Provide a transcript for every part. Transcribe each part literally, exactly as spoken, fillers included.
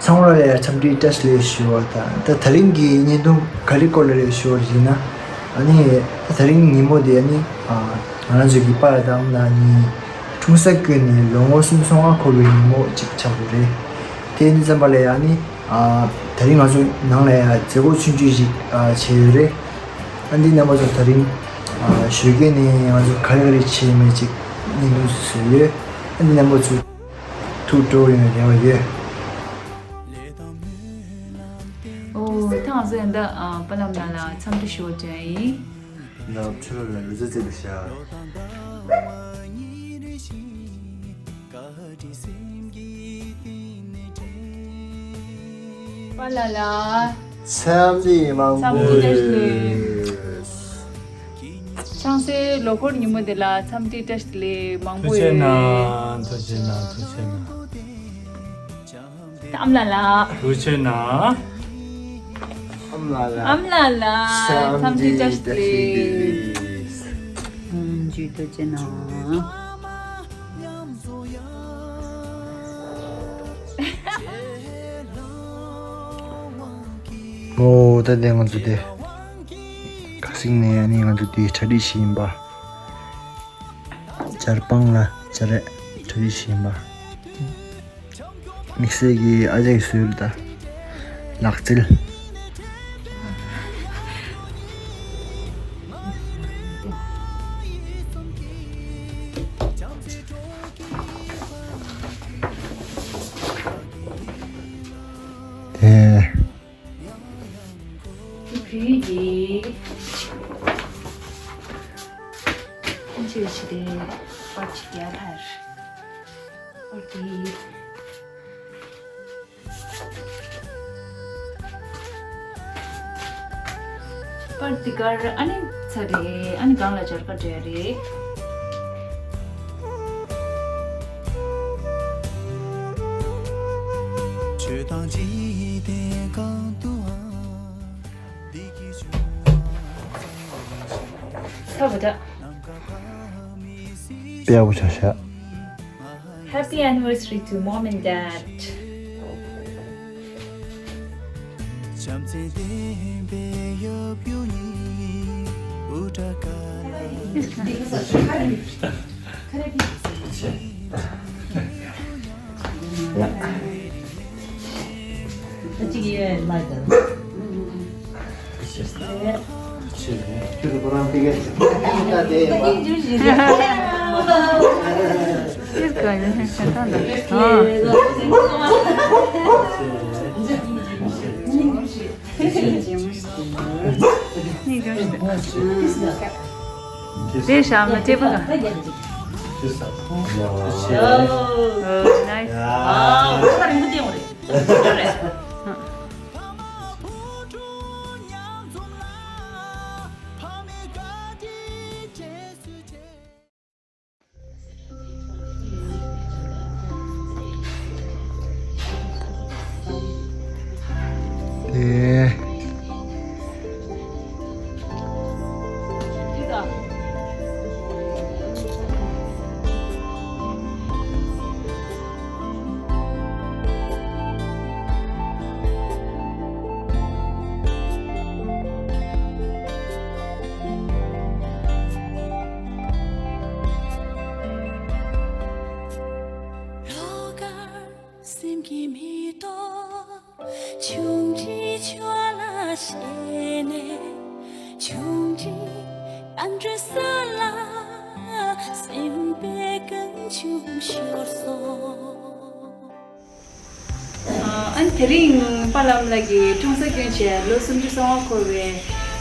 ཚང་མ་ལ་ཡང་འཚམས་འདྲི་བཀྲ་ཤིས་བདེ་ལེགས་ཞུ་བ་དང་། ད་དེ་རིང་གི་བརྙན་ཐུང་ག་རེ་སྐོར་ལ་རེད་ཞུ་བ་ཡིན་ན། ཨ་ནི་ད་དེ་རིང་ཉིན་མོ་དེ་ཨ་ནི་ང་རང་ཚོ་གི་པཱ་ལགས་དང་ཨ་མ་ལགས་གཉིས་འཁྲུངས་ས་བསྐོས་ནས་ལོ་ངོ་སུམ་ཅུ་སོ་ལྔ་འཁོར་བའི་ཉིན་མོ་ཅིག་ཆགས་ཀྱི་རེད། དེ་ཡིན་དུས་ཙམ་པ་ལ་ཡང་ཨ་ནི་ད་རིང་ང་ཚོ་ནང་ལ་ཡང་མཛད་སྒོ་ཆུང་ཆུང་ཞིག་བྱས་ཡོད་རེད། ཨ་འདི་རྣམ་པ་ཚོ་ད་རིང་ཞོགས་ཀས་ནས་ང་ཚོ་ག་རེ་ག་རེ་བྱས་མེད་ཅིག་བརྙན་ཐུང་ཞིག་བཟོས་ཡོད། ཨ་འདི་རྣམ་པ་ཚོ་ཐུགས་སྤྲོ་བོ་ཡོང་བའི་རེ་བ་ཡོད། ཨོ་ཐང་ཟེར་འདི་པ་ལམ་ལགས་ལ་འཚམས་འདྲི་ཞུ་བ་དྲན་ཡིན། ནག་ཕྱི་ལ་ལུས་རྩལ་རྩེད་དུ་བཞག་པཱ་ལགས་ལ། འཚམས་འདྲི་མང་པོ། འཚམས་འདྲི་བཀྲ་ཤིས་བདེ་ལེགས། ཆང་སའི་ལོ་འཁོར་ཉིན་མོ་འདི་ལ་འཚམས་འདྲི་བཀྲ་ཤིས་བདེ་ལེགས་མང་པོ་ཐུགས་རྗེ་ཡོད། གནང་། ཐུགས་རྗེ་གནང་། ཐུགས་རྗེ་གནང་། ཨ་མ་ལགས་ལ། ཐུགས་རྗེ་གནང་། ཨ་མ་ལགས་ལ། ཨ་མ་ལགས་ལ། འཚམས་འདྲི་བཀྲ་ཤིས་བདེ་ལེགས། ཐུགས་རྗེ་གནང་། ཨོ་ད་དེ་ང་ཚོ་དེ་ཁ་སང་ནས་ཨ་ནི་ང་ཚོ་དེ་གྲ་སྒྲིག་བྱས་ཡིན་པ། ཇར་པང་ལ་ཇར་རས་གྲ་སྒྲིག་བྱས་ཡིན་པ། དམིགས་བསལ་གྱི་ཨ་ཅག་གིས་བཟོས་ཡོད་ད། ལག་རྩལ། དེ། བུ་ཡིས། ཁྱེད་ཀྱིས་དེ་པར་ཅིག་རྒྱག་ཐལ། པར་དེ། པར་འདི་གར་ཨ་ནི་ཚར་རེད། ཨ་ནི་སྒང་ལ་སྦྱར་ག་འདྲ་རེད། ཚ་བོ་ད། དཔེ་ཡག་པོ་ཆགས་ཤག Happy anniversary to mom and dad. དེ་ཞག་མ་སྤྲད་པ་ག་ཨོ་ནའིས། དེ། ལོགས་ཀར་སེམས་ཀྱི་མེ་ཏོག་ཆུང་འདྲིས་ཆུ་ལ་ཞེན་ནས། ཆུང་འདྲིས་ཨ་འདྲ་ས་ལ་སེམས་པའི་རྐང་བྱུང་ཤོར་སོང་། ཨ་ནི་དེ་རིང་པཱ་ལགས་ཀྱི་འཁྲུངས་ས་སྐྱོན་བྱས་ལོ་སུམ་ཅུ་སོ་ལྔ་འཁོར་བའི་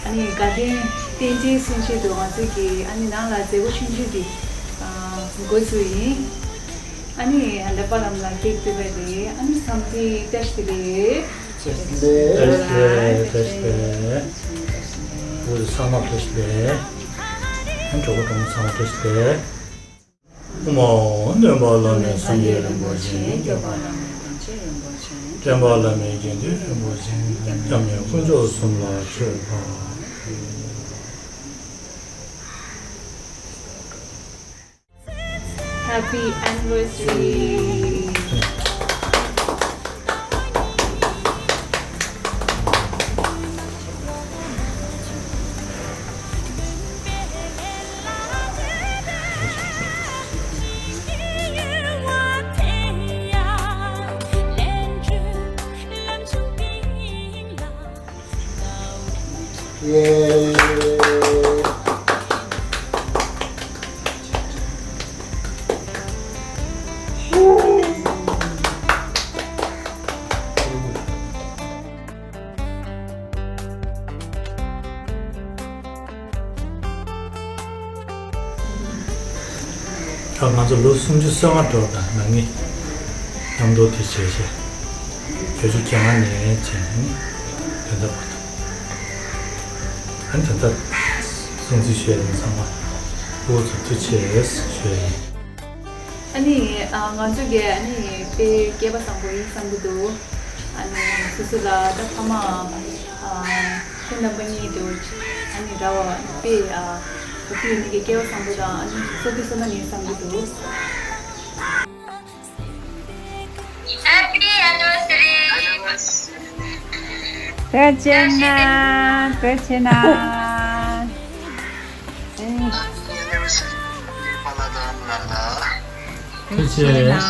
ཨ་ནི་དགའ་སྟོན་རྟེན་འབྲེལ་གསུང་ཆེད་དུ་ང་ཚོ་གི་ཨ་ནི་ནང་ལ་མཛད་སྒོ་ཆུང་ཆུང་འདི་འགོ་ཚུགས་ཡིན། ཨ་ནི་ཨ་ད་པཱ་ལགས་ལ་ཀེག་བཏུས་པ་རེད། ཨ་ནི་འཚམས་འདྲི་བཀྲ་ཤིས་བདེ་ལེགས། བཀྲ་ཤིས་བདེ་ལེགས། བཀྲ་ཤིས་བདེ་ལེགས། བུ་ཚང་མ་བཀྲ་ཤིས་བདེ་ལེགས། གྲོགས་པོ་གྲོགས་མོ་ཚང་མ་བཀྲ་ཤིས་བདེ་ལེགས། ཨོཾ་སྟོན་པ་བླ་མེད་སངས་རྒྱས་རིན་པོ་ཆེ། སྐྱོབ་པ་བླ་མེད་དཀོན་མཆོག་རིན་པོ་ཆེ། སྐྱོབ་པ་བླ་མེད་དགེ་འདུན་རིན་པོ་ཆེ། སྐྱབས་གནས་དཀོན་མཆོག་གསུམ་ལ་མཆོད་པ། Happy anniversary. ད་ང་ཚོ་ལོ་སུམ་ཅུ་སོ་ལྔ་འགྲོ་དང་ནང་ནི་མཉམ་དུ་དེ་བྱས་བྱས། བོད་ཆུ་རྒྱ་གར་ནས་བྱས་ནས་ནི་དོན་དག་པ་དང་། ཨ་ནི་དོན་དག་སྲུང་བརྩི་ཞུ་ཡ་ཡིན་ཚང་མ་ཨུ་ཚུགས་ཐུགས་ཆེ་ཞུ་ཡ་ཡིན། ཨ་ནི་ཨ་ང་ཚོ་གི་ཨ་ནི་དཔེ་སྐལ་པ་བཟང་པོ་ཡིན་བསམ་གྱི་འདུག་ཨ་ནི་སོ་སོ་ལ་ད་ཕ་མ་ཨ་ཁྱེད་རྣམ་པ་གཉིས་དུ་ཨ་ནི་ར་བ་དཔེ་ཨ་བུ་ཁྱེད་ནི་གི་སྐལ་བ་བཟང་པོ་དང་ཨ་ནི་སོ་སྐྱེ་སོ་ན་ནི་བསམ་གྱི་འདུག Happy anniversary. བཀྲ་ཤིས་བདེ་ལེགས། བཀྲ་ཤིས་བདེ་ལེགས། Happy anniversary. བཀྲ་ཤིས་བདེ་ལེགས།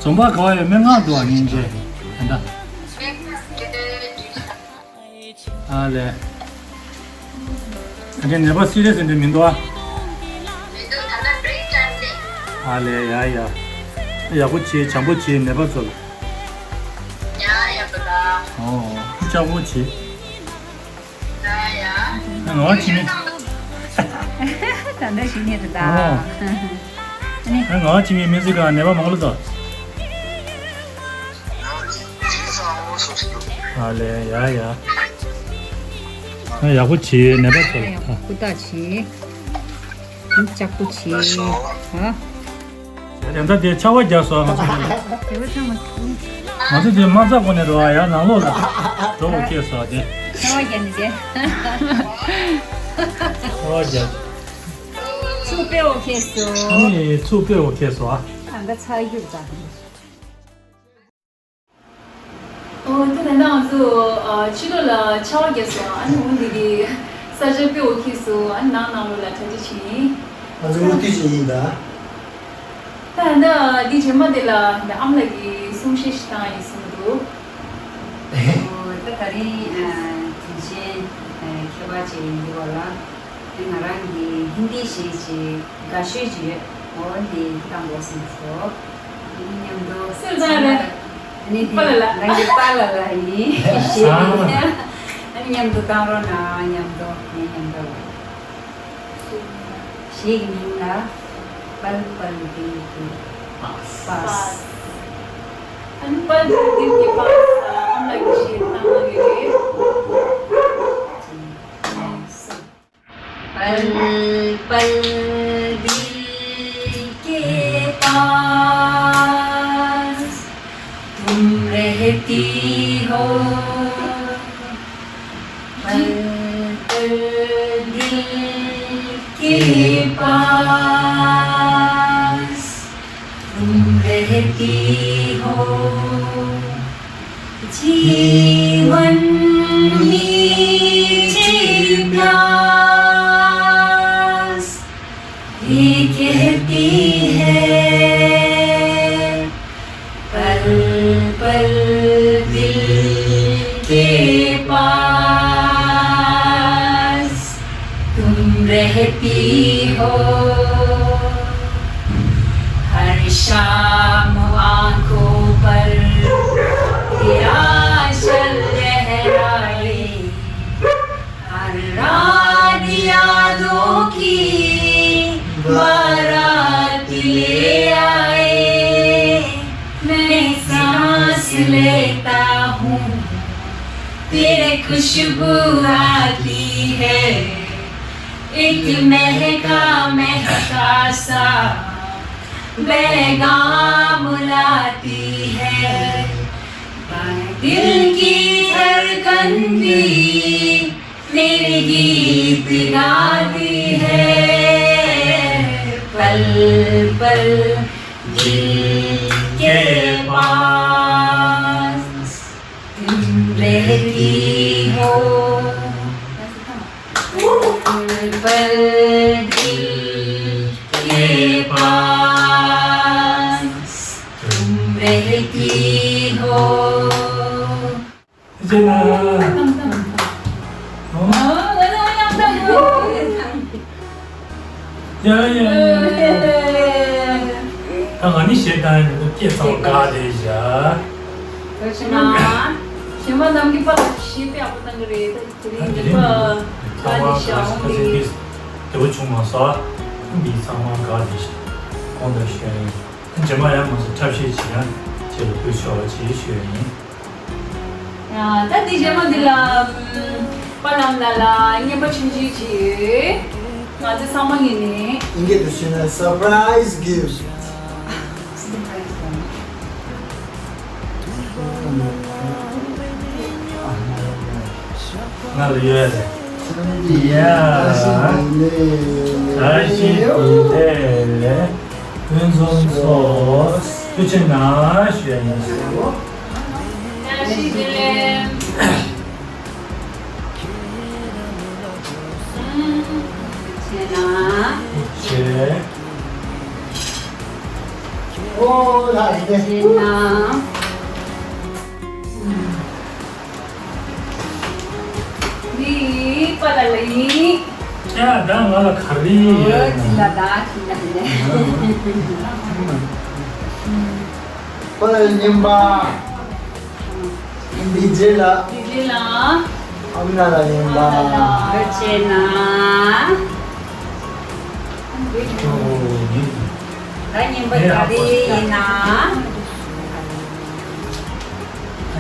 འཛོམས་པ་ག་བ་ཡོད་མེད་ངག་འདུག་ཨ་སྙིང་རྗེ། ད་ལྟ། ཨ་ལས། ཨ་ཅེ་ནད་པ་སི་རི་ཡས་ཟེར་འདྲ་མི་འདུག་ཨ། མི་འདུག་ད་ལྟ་break time་རེད། ཨ་ལས་ཡ་ཡ། ཡག་པོ་བྱེད་བྱམས་པོ་བྱེད་ནད་པ་ཚོ་ལ། ཡ་ཡག་པོ་ད། ཨོ། སྐྱག་པོ་བྱེད། ཡ་ཡ། ང་བ་བྱེད་མི། ད་ལྟ་ཞིག་ཉེ་དུ་ད། ཨོ། ཨ་ནི། ང་བ་བྱེད་མི་མི་ཚེ་གང་ནད་པ་མང་ལོ་ད། ཨ་ལས་ཡ་ཡ། ཨ་ཡག་པོ་བྱེད་ནད་པ་ཚོ་ལ། ཧུར་ཐག་བྱེད། ལྕགས་པོ་བྱེད། ཧ། དེ་འདྲ་དེ་ཆར་པ་བརྒྱབ་སོང་ང་ཚོ་དེ། དེ་བ་ཚང་མ། ང་ཚོ་དེ་དམག་རྩ་གོ་ནས་འགྲོ་བ་ཡ་ནང་ལོགས་ལ་འགྲོ་བ་སྐྱེས་སོང་དེ། ཆར་པ་བརྒྱབ་ནས་དེ། ཆར་པ་བརྒྱབ། ཚུར་སྤེལ་བ་ཁེལ་སོང་། ཨ་ནི་ཚུར་སྤེལ་བ་ཁེལ་སོང་ཨ། ཨ་འདྲ་ཚ་རྒྱུག་ད། ཨོ་ད་ད་ང་ཚོ་ཕྱི་ལོགས་ལ་ཆར་པ་བརྒྱབ་སོང་། ཨ་ནི་འོ་འདི་གི་ས་ཆ་དཔེ་འོ་ཁེལ་སོང་། ཨ་ནི་ནང་ནང་ལོགས་ལ་གྲ་སྒྲིག་བྱེད་ཡིན། ང་ཚོ་མུ་མཐུད་བྱེད་ཡིན་ད། ད་ད་འདི་རྗེས་མ་དེ་ལ་ད་ཨ་མ་ལགས་ཀྱིས་གསུང་བཤད་ཞིག་བཏང་ཡིན་གསུང་གི་འདུག་ཨོ་ད་ད་རིང་དྲིན་ཆེན་མཁས་པ་ཅིག་ཡིན་འདུག་བ་ལ། ང་རང་གི་ཧིན་དི་གཞས་ཅིག་དགའ་ཤོས་ཅིག་ཡོད། འོ་དེ་བཏང་དགོས་བསམ་སོང་། ཨ་ནི་མཉམ་དུ་སུ་བཏང་རེད། ཨ་ནི་དེ་པཱ་ལགས་ལ། རང་གི་པཱ་ལགས་ལ་ཡིན་གཞས་ཡིན། ཨ་ནི་མཉམ་དུ་བཏང་རོགས་གནང་། མཉམ་དུ་ངའི་མཉམ་དུ། གཞས་ཀྱི་མིང་ལ་པལ་པལ་དིལ་གྱི་པཱས། ཨ་ནི་པལ་པལ་དིལ་གྱི་པཱས། ཨ་མ་ལགས་ཀྱིས་གཞས་བཏང་གནང་ཡོད་རེད། पल पल दिल के पास तुम रहती हो, पल पल दिल के पास तुम रहती हो। जीवन मीठी प्यास ये कहती है, पल पल दिल के पास तुम रहती हो। हर शाम आंखों पर तेरा जल लहराए, हर रात यादों की बारात ले आए। मैं सांस लेता हूँ, तेरे खुशबू आती है, एक महका महका सा पैगाम लाती है। दिल की धड़कन भी मेरे गीत गाती है, पल पल दिल के पास तुम रहती हो, पल पल दिल के पास तुम रहती हो। ཨ་ཅེ་ལགས། ཨོ། ཡ་ཡ་ཡ། ད་ང་ནི་གཞས་བཏང་ཡ་མི་འདུག་སྐད་གཙང་མ་དགའ་བསྡད་བཞག་ག་རེ་བྱས་ན། གཞས་མ་རྣམས་ཀྱི་པ་ལ་གཞས་དཔེ་ཡག་པོ་བཏང་གི་རེད། ད་དེ་རིང་གི་པ་དགའ་བསྡད་བཞག་ཚང་མ་ག་ཚོད་ཀྱི་བདེ་པོ་བྱུང་མ་སོང་། ཨ་འདི་ཚང་མ་དགའ་བསྡད་བཞག་གོང་དུ་ཞུས་ཡིན། རྗེས་མ་ཡང་ང་ཚོ་འཁྲབ་གཞས་བྱེད་ཡང་ཁྱེད་ལ་ཕུལ་ཆོག་པ་བྱེད་ཞུ་ཡ་ཡིན། ཡ། ད་འདི་རྗེས་མ་འདི་ལ་ཨམ། པཱ་ལགས་ལ་ལ་རྔན་པ་ཆུང་ཆུང་ཅིག་ཡོད། ང་ཚོ་ཚང་མ་ངེས་ནས། ཨིན་སྐད་དུ་ཞུས་ན་surprise gift། ང་ལ་ཡོད་རེད། ཡ། བཀྲ་ཤིས་བདེ་ལེགས། ཕུན་སུམ་ཚོགས། ཐུགས་རྗེ་གནང་ཞུ་ཡ་ཡིན། བཀྲ་ཤིས་བདེ་ལེགས། ཐུགས་རྗེ་གནང་། ཐུགས་རྗེ། ཨོ་ལགས་རེད། ཐུགས་རྗེ་གནང་། འདི་པཱ་ལགས་ལ་ཡིན། ཡ། ད་ང་ལ་ག་རེ་ཡོད། ཨོ་ཅི་ལ་ད་ཅི་ལ་ནས། པཱ་ལགས་རྔན་པ། འདི་རྗེས་ལ། འདི་རྗེས་ལ། ཨ་མ་ལགས་ལ་རྔན་པ། ཐུགས་རྗེ་གནང་། ད་རྔན་པ་ག་རེ་ཡིན་ན།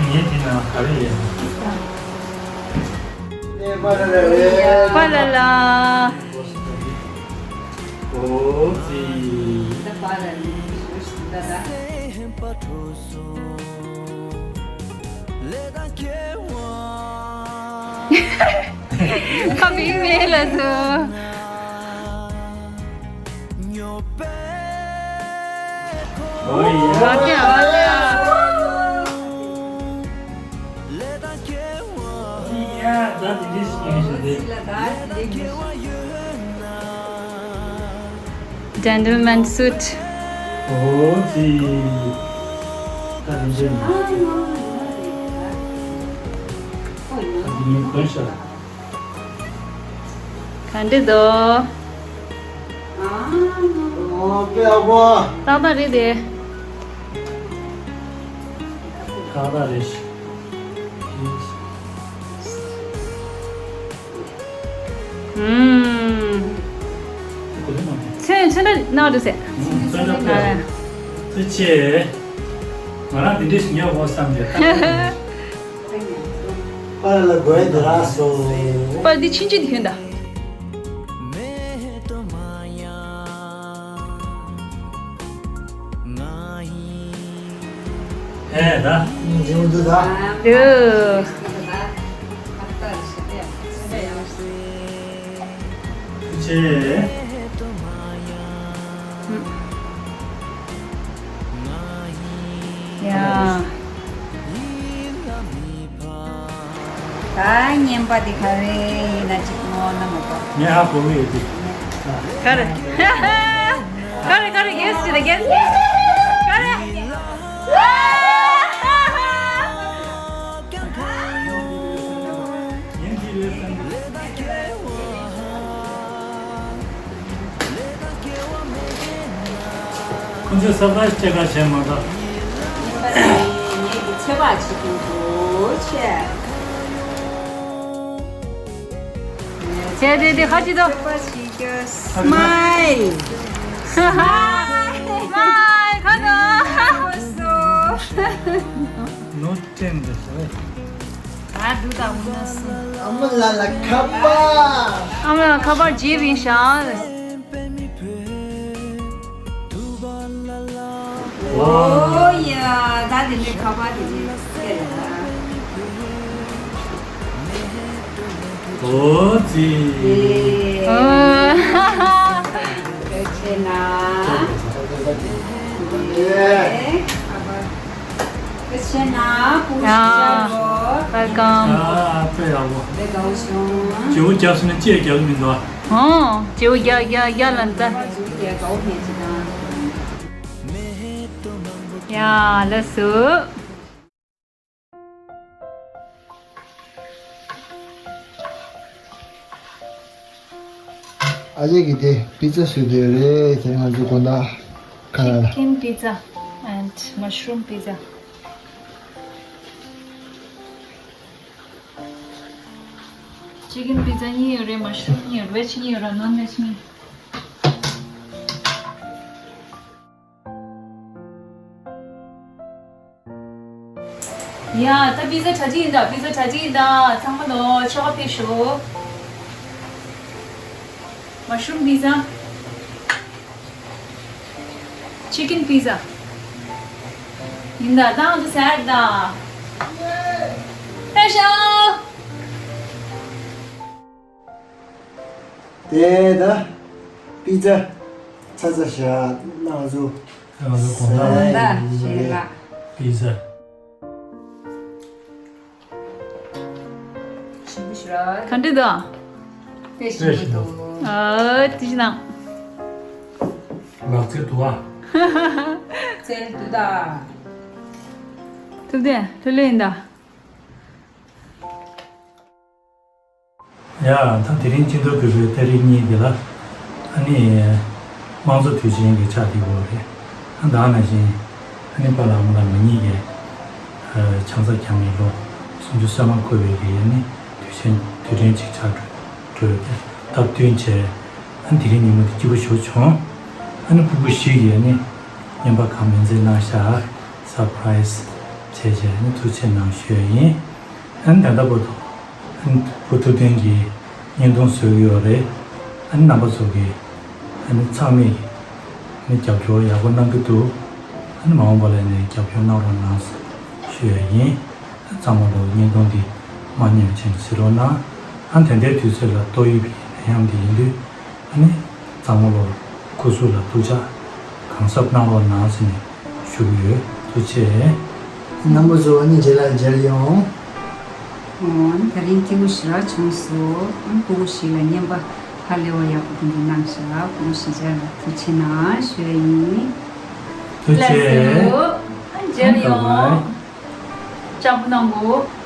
ངས་འདི་ན་ག་རེ་ཡིན་ན། པཱ་ལགས་ལ། ཨོ་ཙི། ཁ་བིང་མེད་ལ་སོ། ཨོ་ཡ། ཨ་ཀྱ་ཨ་ཀྱ། ཨོ་ཡ། ད་དེ་འདྲས་ཤིག་ཡིན་ཞིག་རེད། Gentleman suit. ཨོ་ཙི། ད་དེ་འདྲས་ནི། ད་དེ་ངས་གོན་ཤག་ག་འདྲ་འདུག་ཨོ་དཔེ་ཡག་པོ། ཏག་ཏག་རེད་དེ། ཏག་ཏག་རེད། ཨུམ། ཚོན་ཚོན་འདྲ་ནག་འདུག་ཟེར། ཚོན་འདྲ་ཕེབས། ཐུགས་རྗེ་ཆེ། ང་རང་འདི་འདྲ་ཞིག་ཉོ་དགོས་བསམ་གྱི། པཱ་ལགས་ལ་དགོས་འདི་རག་སོང་། པཱ་ལགས་འདི་ཕྱིན་ཆད་འདི་ཁྱོད་ད། ཧེ་ད། འདུག་ད། འདུག་ཐུགས་རྗེ་ཆེ། ཡ། ད་རྔན་པ་འདི་ག་རེ་ཡིན་ན་ཅིག་ངོ་ན་མ་གཏོགས། ངས་ཧ་གོ་གི་ཡོད་དེ། ག་རེ། ག་རེ་ག་རེ་གེས་ཅི་རེད་གེས། ག་རེ། ཡིན་གྱི་རེད་བསམ་གྱི། ཁོང་ཚོས་སར་པ་རའི་སི་སྐྱེལ་ཁ་བྱས་མ་གཏོགས། ངེད་ཀྱི་ཚོད་དཔག་བྱེད་ཀྱིན་འདུག་ཆེ། བྱས་ཏེ་དེ་ཁ་ཅིག་ཏུ། ཚོད་དཔག་བྱེད་རྒྱུ། སི་མའིལ། སི་མའིལ། སི་མའིལ་ཁ་ཏུ། ཁོ་སོ། ནོར་སྤྲད་མི་འདུག་ཟེར་བས། ད་འདུག་ད་འོ་ན་སུ། ཨ་མ་ལ་ལ་ཁ་པར། ཨ་མ་ལ་ཁ་པར་བརྗེད་པ་ཡིན་ཤག་ཨོ་ཡ། ད་དེ་ནས་ཁ་པར་དེ་ནས་སྐད་ལ། ཨོ་ཙི། ཨོ། ཁྱེད་ཆེ་ན། ཁྱེད་ཆེ་ན་བུ་ཡ། ཤ་རོ། Welcome། ཨ་ཨ་དཔེ་ཡག་པོ། དཔེ་དགའ་བོ་བྱུང་། བྱེའུ་རྒྱག་སོང་ན་ལྕེ་རྒྱག་གི་མི་འདུག་ཨ། ཨོ། བྱེའུ་རྒྱག་རྒྱག་རྒྱག་ལ་འདི། བྱེའུ་རྒྱག་དགའ་བོ་མེད་ཅི་དང་། ཡ་ལགས་སོ། ཨ་ཅེ་གིས་དེ་པི་ཛ་བཟོས་བསྡད་རེད། དེ་ང་ཚོ་དགོང་དག་ཁ་ལ། Chicken pizza and mushroom pizza. Chicken pizza གཉིས་ཡོད་རེད། Mushroom གཉིས་ཡོད་རེད། Veg གཉིས་ཡོད་རེད། Non veg གཉིས། ཡ། ད་པི་ཛ་གྲ་སྒྲིག་ཡིན་ད། པི་ཛ་གྲ་སྒྲིག་ཡིན་ད། ཚང་མ་ལོ་ཆོ་ག་ཕེབས་ཤོག Mushroom pizza, chicken pizza ཡིན་ད། ད་ང་ཚོ་ཟ་ཡ་རེད་ད། ཕེབས་ཤོག་དེ་ད་པི་ཛ་ཚ་ཚ་བཞག་ང་ཚོ། ང་ཚོ་དགོང་དག་ཟས་ཞིག་རེད། པི་ཛ། ག་འདྲ་འདུག་དཔེ་ཞིམ་པོ་འདུག་ཨ་ཏི་ཅི་ནང་། ལག་རྩལ་འདུག་ཨ། རྩལ་འདུག་ད། ཐུབ་བསྟན་ལྷོད་ལྷོད་ཡིན་ད། ཡ། ད་དེ་རིང་སྤྱི་ཟླ་དགུ་པའི་ཏ་རིག་གཉིས་འདི་ལ་ཨ་ནི་དམངས་གཙོ་དུས་ཆེན་གྱི་ཆགས་བསྡད་ཡོད་རེད། ཨ་ད་ནང་བཞིན་ཨ་ནི་པཱ་ལགས་ཨ་མ་ལགས་ང་གཉིས་ཀྱིས་ཆང་ས་བརྒྱབ་ནས་ལོ་སུམ་ཅུ་སོ་ལྔ་འཁོར་བའི་གི་ཨ་ནི་དུས་ཆེན་དུས་དྲན་ཅིག་ཆགས་འགྲོ་འགྲོ་ཡོད་དེ་སྟབས་བསྟུན་བྱས། ཨ་ནི་དེ་རིང་ཉིན་མོ་འདི་སྐྱིད་པོ་ཞེ་པོ་བྱུང་། ཨ་ནི་ཕྲུ་གུ་བཞི་གིས་ཨ་ནི་རྔན་པ་གང་མིན་འཛེམ་གནང་ཤག་སར་པ་རའི་ཛི་བྱས་བྱས་ཨ་ནི་ཐུགས་རྗེ་ཆེ་གནང་ཞུ་ཡ་ཡིན། ཨ་ནི་ད་ལྟ་བར་དུ་ཨ་ནི་བུ་ཐུབ་བསྟན་གྱིས་བརྙན་ཐུང་བཟོ་གི་ཡོད་རེད། ཨ་ནི་རྣམ་པ་ཚོ་གིས་ཨ་ནི་ཚང་མས་ཨ་ནི་རྒྱབ་སྐྱོར་ཡག་པོ་གནང་གི་འདུག་ཨ་ནི་མ་འོངས་པ་ལ་ནས་རྒྱབ་སྐྱོར་གནང་རོགས་གནང་ཞུ་ཡ་ཡིན། ཚང་མ་ལོ་བརྙན་ཐུང་འདི་མ་ཉམས་ཅན་གཟིགས་རོགས་གནང་། ཨ་ནི་ད་ལྟའི་དུས་ཚོད་ལ་ཏོག་དབྱིབས་ཀྱི་ནད་ཡམས་འདི་ཡིན་དུས། ཨ་ནི་གཙང་མ་ལོར་སྐུ་གཟུགས་ལ་ཐུགས་ཅག་གང་ཟབ་གནང་རོགས་གནང་ཟེར་ནས་ཞུ་གི་ཡོད། ཐུགས་རྗེ་ཆེ། རྣམ་པ་ཚོ་ཨ་ནི་རྗེས་ལ་མཇལ་ཡོང་། ཨོ་ཨ་ནི་ད་རིང་སྐྱིད་པོ་ཞེ་དྲག་བྱུང་སོང་། ཨ་ནི་ཕྲུ་གུ་བཞི་ལ་རྔན་པ་ཧ་ལས་པ་ཡག་པོ་དེ་འདྲ་གནང་ཤག་ཕྲུ་གུ་བཞི་ཆ་ལ་ཐུགས་རྗེ་ཆེ་གནང་ཞུ་ཡ་ཡིན། ཐུགས་རྗེ་ཆེ། ལགས་སོ། ཨ་ནི་མཇལ་ཡོང་། བཀྲ་ཤིས་བདེ་ལེགས།